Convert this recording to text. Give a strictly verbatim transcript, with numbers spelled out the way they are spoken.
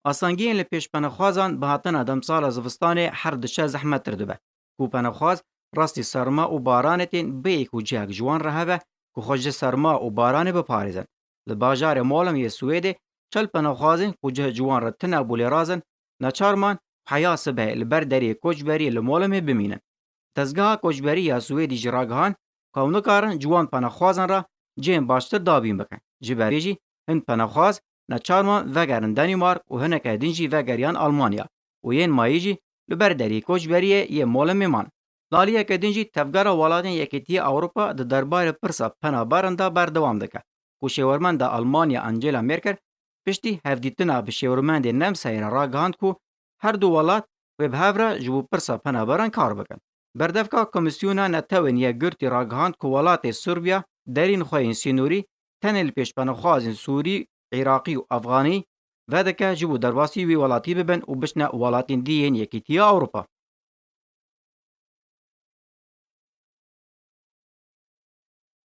Astengiyên li pêş penexwazan bi hatina demsala zivistanê her diçe zehmettir dibe. Ku penexwaz rastî serma û baranê tên bêyî ku cihek ji wan re hebe ku xwe ji serma û baranê biparêzin. Li bajarê Molem yê Swêdê çel penexwazên ku cih ji wan re tune bû lê razin, neçar man heya sibehê li ber deriyê koçberiyê li Molemê bimînin. Dezgeha Koçberî ya Swêdî jî ragihand ku ew nikarin ji wan penexwazan re cihên baştir dabîn bikin. Ji ber vê jî hin penexwaz neçar man vegerin Danîmark û hineke din jî vegeriyan Almanya û yên mayî jî li ber deriyê koçberiyê yê Molemê man. Li aliyeke din jî Tevgera Welatên Yekîtiya Ewropa di derbarê pirsa penaberan de berdewam dike ku şêwermenda Almanya Angela Merkel piştî hevdîtina bi şêwermendê Nemsayê re ragihand ku her du welat wê bi hev re ji bo pirsa penaberan kar bikin. Berdevka Komîsyona Netewên Yekgirtî ragihand ku welatê Sirbiya derîn xwe yên sînorî tenê li pêş penexwazên Sûrî, Iraqî û Efxanî vedike ji bo derbasî wî welatî bibin û biçine welatên dî yên Yekîtiya Ewropa.